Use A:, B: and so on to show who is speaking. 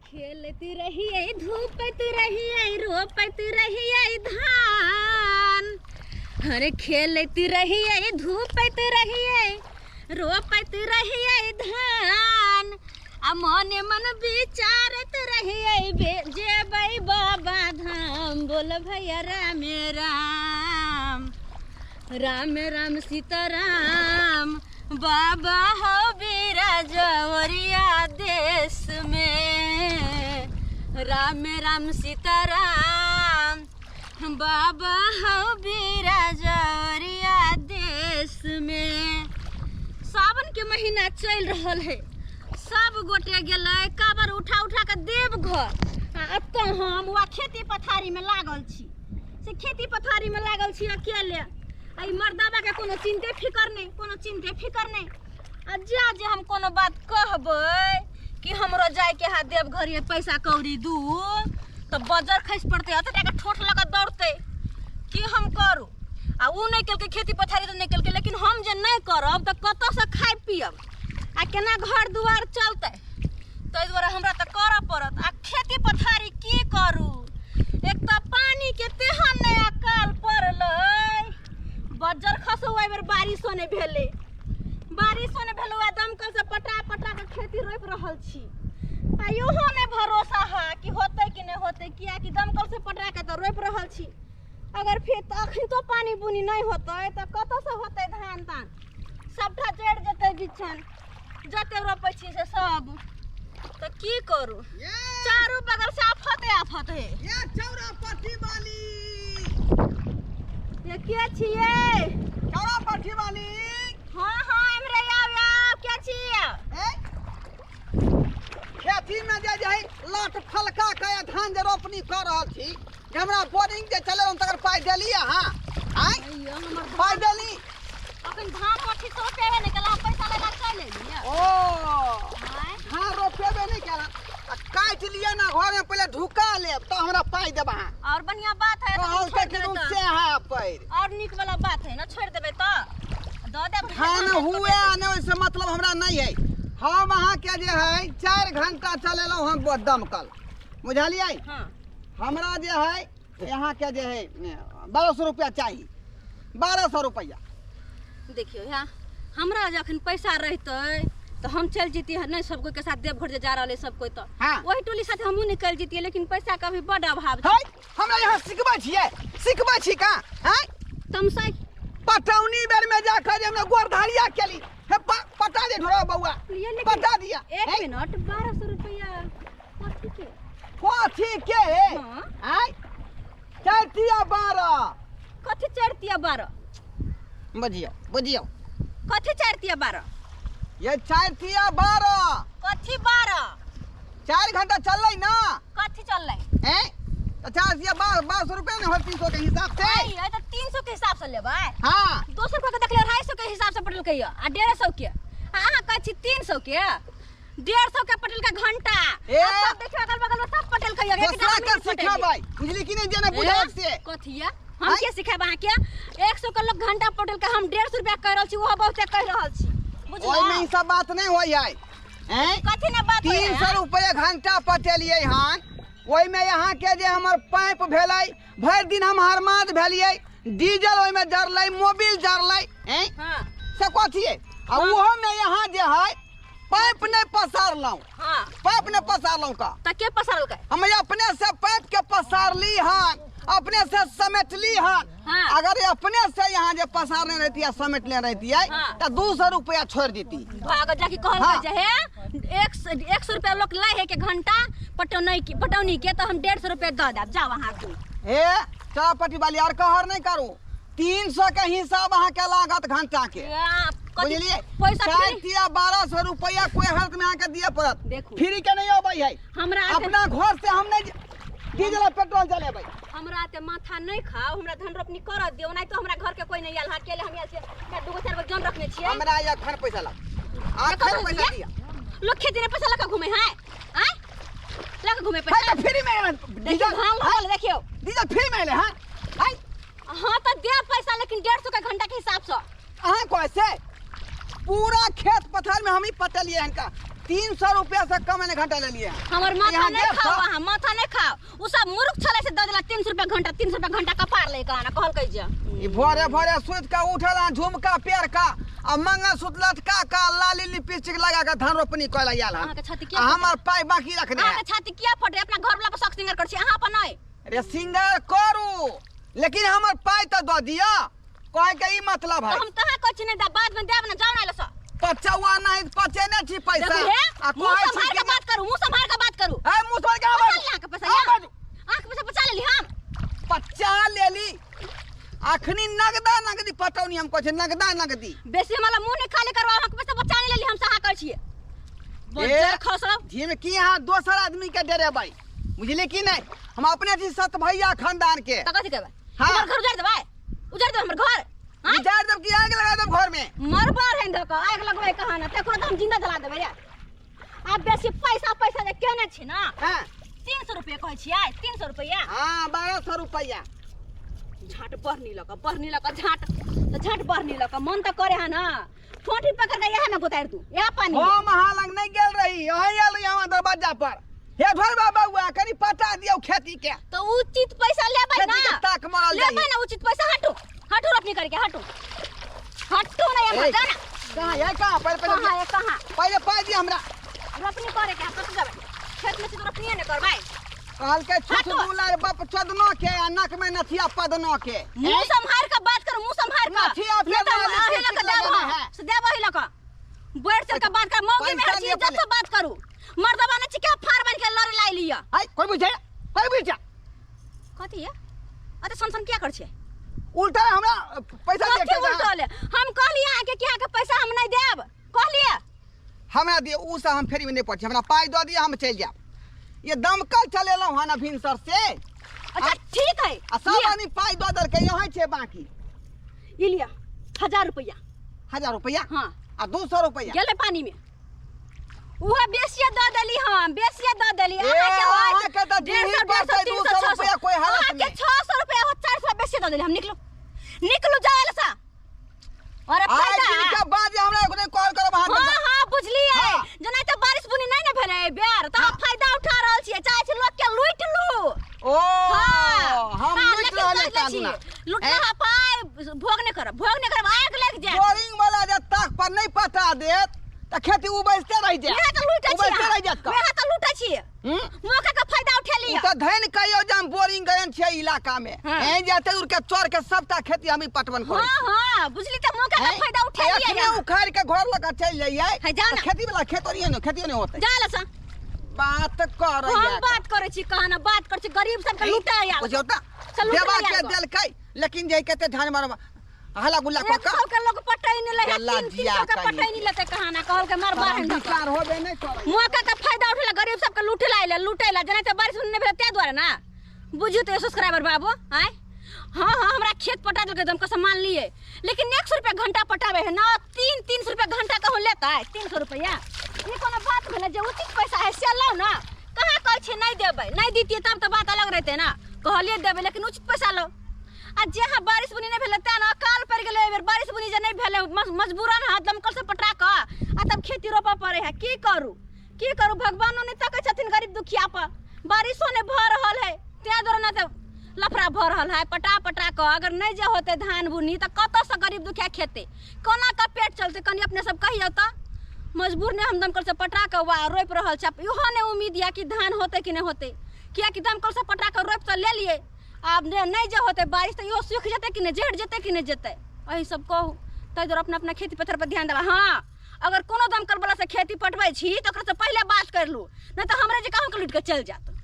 A: खेलैत रहियै, धूपैत रहियै, रोपैत रहियै धान। अरे खेलैत रहियै, धूपैत रहियै, रोपैत रहियै धान। आ मने मन विचारैत रहियै जेबै बाबा धाम। बोल भैया रामे राम, राम राम सीताराम। बाबा हो बिराजवरिया देश में, राम राम सीताराम। बाबा हो बिराजवरिया देश में। सावन के महीना चलि रहल है, सब गोटे गेलै काबर उठा उठा के देवघर। आ एतऽ हम वा खेती पथारी में लागल छी, से खेती पथारी में लागल छी अकेले। आ ई मर्दाबा के कोनो चिंते फिकर नहीं, कोनो चिंते फिकर नहीं। आ जा जे हम कोनो बात कहबै कि हमरो जाय के हा देवघर ये पैसा कौड़ी दू, तऽ बजर खसि पड़तै, एते टाके ठोठ लऽ कऽ दौड़तै। की हम करू? आ उ नहि केलकै खेती पथारी तऽ नहि केलकै, लेकिन हम जे नहि करब तऽ कतऽसँ खाइ पियब आ केना घर दुआर चलतै? ताहि दुआरे हमरा तऽ करऽ पड़त। आ खेती पथारी की करू, एक तऽ पानी के तेहन नहि अकाल पड़लै, बज्जर खसौ एहि बेर बारिशो नहि भेलै, बारिशो नहि भेलै। आ दमकल से पटा पटा कऽ खेती रोपि रहल छी। आ इहो नहि भरोसा है कि होतै कि नहि होतै, किएकि दमकल से पटा कऽ तऽ रोपि रहल छी, अगर फेर तऽ अखन तो पानी बुनी नहि होतै तऽ कतऽसँ होतै धान तान? सबटा जरि जेतै बिछन जते रोपै छी से सब। तऽ की करू, चारू बगल से आफते आफत है।
B: ये चौरा पट्टी वाली,
A: ये के छियै?
B: चौरा पट्टी वाली।
A: हाँ हाँ एमरे आब आब के छियै?
B: ए खेती में जे जे लाट फलका के धान जे रोपनी कर रहल छी, जे हमरा बोरिंग जे चले तकर पाइ देली अहाँ? आँय, पाइ देली?
A: अखन धान हमर ठीक से रोपेबे नहि केला, हम पैसा लेला चलि एलियै।
B: ओ धान रोपेबे नहि केला, आ काटि लिअ ने घर में, पहिले ढुका लेब तऽ हमरा पाइ देब अहाँ।
A: और बढ़िया बात है,
B: कहल तऽ कि से है पैर।
A: और नीक वाला बात है ना, छोड़ि देबै तऽ दऽ देब।
B: धान हुए आ नहि ओहिसँ मतलब हमरा नहि है। हम अहाँके जे है 4 घंटा चलेलहुँ हम दमकल, बुझलियै? हमरा जे है यहाँ के जे है 1200 रुपया चाही, 1200 रुपया।
A: देखियौ यहाँ हमरा जखन पैसा रहतै तऽ हम चलि जैतियै नहि सब कोई के साथ देवघर जे जा रहल है सब कोई, तऽ वही टोली साथे हमहूँ निकलि जैतियै, लेकिन पैसा के अभी बड अभाव
B: छै। हमरा यहाँ सिखबै छियै, सिखबै छी का? हैं
A: तमसाइ
B: पटौनी बेर में जाकर जे हमरा गोरधारिया केली हे, पटा दे ढोरा बउआ, पटा दिया।
A: एक मिनट, 1200 रुपया कथी के?
B: कथी के? आय चार 12।
A: कथी 4 12?
B: बुझियो बुझियो,
A: कथी 4 12?
B: ये 4 12।
A: कथी 12?
B: 4 घंटा चललै ना।
A: कथी चललै?
B: हैं तो 4 12, 1200 रुपया ने होत, 300 के हिसाब से।
A: ये तो 300 के हिसाब से लेबै।
B: हां
A: 200 रुपया के देखले 250 के हिसाब से पटलकै आ 150 के, आ अहाँ कहै छी 300 के, 150 के पटल का घंटा। सब देखियो अगल बगल में सब पटल के।
B: दोसरा के सिखेबै, बुझली कि नहीं? जेना बुझाक से
A: कथिया हम के सिखेब अहाँ के? 100 के लोग घंटा पटल के, हम 150 रुपया कह रहल छी, ओहो बहुते कह रहल छी,
B: बुझलौ? ओइ में ई सब बात नहीं होई है। हैं
A: कथी ने बात?
B: 300 रुपया घंटा पटेलियै हन, ओइ में यहाँ के जे हमर पाइप भेलै, भरि दिन हम हरमाद भेलियै, डीजल ओइ में जरलै, मोबिल जरलै, हैं से कथी? आ ओहो में यहाँ जे है पाइप नहीं पसारलहुँ।
A: हाँ।
B: पाइप नहीं पसारलहुँ का
A: त के पसारलकै?
B: हम अपने से पाइप के पसारली हन, अपने से समेटली हन।
A: हाँ।
B: अगर ये अपने से यहाँ जे पसारने रहती है, समेटने रहती है,
A: हाँ।
B: तो 200 रुपया छोड़ देती।
A: भाग जाके कहल
B: हाँ।
A: जे हे 100 रुपया लोग लै है के घंटा पटौनी के, तो हम 150 रुपया दऽ देब, जाओ अहाँ के।
B: हे चापटी वाली और कहर नहीं करू, 300 के हिसाब अहाँ के लागत घंटा के, बुझलियै?
A: पैसा
B: 4 1200 रुपया कोई हालत में अहाँ के दिए पड़त,
A: देखू।
B: फ्री के नहीं अबै है।
A: हमरा
B: अपना घर से हम नहीं डीजल और पेट्रोल जलेबै।
A: हमरा ते माथा नहीं खाओ, हमरा धन रोपनी कर दियो, नहीं तो हमरा घर के कोई नहीं आयल, अकेले हम आयल छियै। हमरा 2 4 गो जन रखने छियै।
B: हमरा एखन पैसा लाग, एखन पैसा दिया।
A: लोग खेती में पैसा लगा घूमे है, आय लगा घूमे पैसा।
B: है तो फ्री में एलै,
A: देखियौ,
B: डीजल,
A: धान रोपल, देखियौ।
B: डीजल फ्री में एलै, हाँ? आय।
A: हाँ तो दे पैसा, लेकिन 150 के घंटा के हिसाब से।
B: अहाँ कैसे पूरा खेत पथार में हम ही पटलियै हनका, 300 रुपया से कम ने घंटा ले लिए।
A: हमर माथा
B: यहाँ
A: नहीं
B: देख
A: खाओ,
B: तऽ।
A: अहाँ माथा नहीं खाओ। उ सब मूर्ख छलै से दऽ देला 300 रुपया घंटा, 300 रुपया घंटा कपार ले कहना कहलकै जे।
B: ई भोरे भोरे सुति के उठल आ झुमका पेर का आ मंगलसूत्र लटका का लाली लिपस्टिक लगा के धान रोपनी कऽ आयल हन।
A: अहाँके छाती किया
B: आ हमर पाइ बाकी रखने है।
A: अहाँके छाती किया फटे? अपना घर वाला पर शौक सिंगार करै छी, अहाँ अपन नहि।
B: अरे सिंगार करू लेकिन हमर पाइ तऽ दऽ दिअ, कहै के ई मतलब है।
A: तऽ हम कहाँ कहै छी नहि दऽ, बाद में देब ने, जाउ ने एलसँ।
B: पचौआ नहि पचेने छी पैसा।
A: देखू हे,
B: आ
A: मुँह
B: कहै छी
A: सम्हार
B: कि
A: के बात करू, मुँह सम्हार के बात करू।
B: ए, मुँह सम्हार के
A: पचा
B: बाजू।
A: लेली अहाँके पैसा,
B: हाँ,
A: या?
B: बाजू।
A: अहाँके पैसा पचा लेली हम।
B: पचा लेली। अखनी नगदा नगदी पटौनी हम कहै छी, नगदा नगदी।
A: बेसी हमरा मुँह नहि खाली करबा, अहाँके पैसा बचा नहि लेली हम, से अहाँ कहै छियै। बज्जर खसब।
B: झिमकी अहाँ दोसर आदमी के डरेबै, बुझलियै कि नहि? हम अपने छी सत भैया खानदान के।
A: तऽ कथी करबै?
B: हाँ।
A: हमर घर उजाड़ि देबै? उजाड़ि देबै हमर घर? हाँ?
B: उजाड़ि देब कि आगि लगा देब घर में?
A: मरबा रहनि धऽ कऽ, आगि लगबै कहाँ ने, तकरो तऽ हम जिंदा जला देबै रे। आब बेसी पैसा पैसा जे केने छी ने।
B: हाँ।
A: 300 रुपया कहै छियै, 300 रुपया।
B: हाँ, 1200 रुपया।
A: झाट बढ़नी लऽ कऽ, बढ़नी लऽ कऽ, झाट, तऽ झाट बढ़नी लऽ कऽ, मन तऽ करे है ना। ठोंठी पकड़ के इएह में गोतारि दू, इएह पानी में।
B: हम अहाँ लग नहि गेल रही, अहीं आयल रही हमर दरवाजा पर। हे ढोर बाबा बौआ, कनि पटा दियौ खेती के।
A: तऽ उचित पैसा लेबै
B: खेती
A: ना।
B: के ताक मरल
A: लेबै
B: जाइए।
A: ना उचित पैसा, हटू, हटू रोपनी करके, हटू। हटू ना यहाँ,
B: ए,
A: जा ना।
B: कहाँ है, कहाँ? पहिले, पहिले
A: कहाँ है, कहाँ?
B: पहिले पाइ दिअ हमरा।
A: रोपनी करे के, कतऽ जेबै? खेत में से तऽ रोपनिये ने करबै।
B: कहलकै छुछ
A: हटो।
B: दुलार बाप चोदनो के आ नाक में नथिया पदनो के।
A: मुंह सम्हार के बात करू, मुंह सम्हार के।
B: नथिया
A: नहीं तो
B: फेर
A: अही लऽ कऽ
B: लिपस्टिक
A: देब
B: लगेने
A: हम।
B: है।
A: से देब अही लऽ कऽ। बैठ चल के बात कर, मौगी में
B: पैसा
A: हर चीज
B: दिअ
A: इज्जत से
B: पहिले।
A: बात करू। मर्दबा नहि छी के फाड़ बन के लड़े लाइ लिअ।
B: हाय, कोइ बुझै? कोइ बुझै?
A: कथी ये? अते सन सन किया कर छियै?
B: उल्टा हमरा पैसा दिअ
A: कथी
B: के
A: उल्टा ले? हम कहलियै अहाँके कि अहाँके पैसा हम नहि देब। कहलियै?
B: हमरा दिअ, उ से हम फेरी में नहि पड़ै छी। हमरा पाइ दऽ दिअ, हम चलि जायब। ये दमकल चलेलहुँ हन भिनसर से।
A: अच्छा ठीक है।
B: आ सब
A: लिअ।
B: आदमी पाइ दऽ देलकै, यहाँ छै बाकी।
A: ई लिअ, 1000 रुपैआ।
B: 1000 रुपैआ?
A: हाँ।
B: आ 200 रुपैआ?
A: गेलै पानी में। उहो बेसिए दऽ देली हम, बेसिए दऽ देली।
B: ए,
A: अहाँके होइत
B: अहाँके तऽ
A: डेढ़ सौ,
B: दिही
A: डेढ़ सौ,
B: पड़तै,
A: तीन
B: दू
A: सौ,
B: सौ
A: छओ सौ।
B: रुपैआ कोइ हालत
A: अहाँके
B: नहि।
A: 600 रुपैआ होत, 400 बेसिए दऽ देली हम। निकलू, निकलू, जाउ एलसँ। अरे
B: आइ
A: फायदा।
B: दिन के बाद जे हमरा एखने कॉल करब अहाँ
A: हाँ,
B: तऽ-
A: हाँ, बुझलियै।
B: हाँ।
A: जेना तऽ बारिश बुनी नहि ने भेलै एहि बेर, तऽ अहाँ फायदा उठा रहल छियै, चाहै छी लोक के लूटि लू।
B: ओ,
A: हाँ,
B: हम
A: हाँ,
B: लूटि
A: लेकिन
B: रहल
A: कहि
B: छी
A: दै छी,
B: कादुना।
A: लूटला
B: ए?
A: पाइ भोग नहि करब, भोग नहि करब, आगि लागि जायत।
B: बोरिंग वाला जे ताक पर नहि पटा देत तऽ खेती उबजते रहि जायत।
A: वएह तऽ लूटै छी
B: उबजते
A: अहाँ।
B: रहि जायत का।
A: वएह तऽ लूटै छी।
B: हम्म?
A: मौका के फायदा उठेलियै।
B: उ तऽ धनि कहियो जे हम बोरिंग गयन छियै इलाका में।
A: हाँ।
B: एँ जे एते दूर के चोर के सबटा खेती हमही पटवन करै
A: हाँ,
B: छी।
A: हाँ, बुझली तऽ मौका के
B: हैं?
A: फायदा उठेलियै
B: एखने
A: अहाँ।
B: उखाड़ि के घर लऽ के चलि जइयै।
A: है, जाउ
B: तऽ
A: ने।
B: खेती वाला खेतो नहि ने, खेतियो नहि होतै।
A: जा लऽ सँ।
B: बात करैया
A: हम
B: तऽ।
A: बात करै छी, कहाँ ने बात करै छी, गरीब सबके
B: हैं?
A: लूटै आयल।
B: बुझियौ तऽ,
A: चलू, लूटै
B: देबा के
A: आयल।
B: देलकै, लेकिन जे कते धान मारब, हल्ला गुल्ला कऽ
A: एक
B: कऽ।
A: सौ के लोग पटै नहि लै है,
B: गल्ला
A: तीन तीन
B: जिया
A: सौ के
B: कहीं
A: पटै नहि लेतै कहाँ ने, कहलकै मरबा
B: तहन
A: है धक्का।
B: विचार होबे नहि करै।
A: मौका के फायदा उठेला, गरीब सबके लूटे ला आइले, लूटे ला, जेना तऽ बारिश नहि भेलै ताहि दुआरे ने। बुझियौ तऽ सब्सक्राइबर बाबू, आँय? हाँ, हाँ, हमरा खेत पटा देलकै दमकल से मान लिए, लेकिन 100 रुपया घंटा पटाबै है ना, तीन सौ रुपया घंटा कहूँ लेतै, 300 रुपया। ई कोनो बात भेलै जे उचित पैसा है से लौ ना। कहाँ कहै छियै नहि देबै, नहि दितियै तब तऽ बात अलग रहितै ना। कहलियै देबै लेकिन उचित पैसा लौ। आ जे हाँ बारिश बुनी नहि भेलै तेँ ने अकाल पड़ि गेलै एहिबेर, बारिश बुनी जे नहि भेलै, मजबूरन हाथ दमकल से पटा कऽ आ तब खेती रोपऽ पड़ै है। की करू, की करू, भगवानो नहि तकै छथिन गरीब दुखिया पर, बारिशो नहि भऽ रहल है तेँ दुआरे ने तऽ लफड़ा भऽ रहल है। पटा पटा कऽ अगर नहि जे होतै धान बुनी तऽ कतऽसँ गरीब दुखिया खेतै, कोना कऽ पेट चलतै, कनि अपने सब कहियौ तऽ। मजबूर नहि हम दमकल से पटा कऽ वा रोपि रहल छी। इहो नहि उम्मीद यऽ कि धान होतै कि नहि होतै, किएकि दमकल से पटा कऽ रोपि तऽ लेलियै, आब नहि जे होतै बारिश तऽ इहो सूखि जेतै कि नहि, जरि जेतै कि नहि जेतै, एहि सब कहू। ताहि दुआरे अपना अपना खेती पथार पर ध्यान देबै। हाँ, अगर कोनो दमकल वाला से खेती पटबै छी तऽ ओकरासँ पहिले बात करि लू, नहि तऽ हमरे जे कहूँ के लूटि कऽ चलि जायत।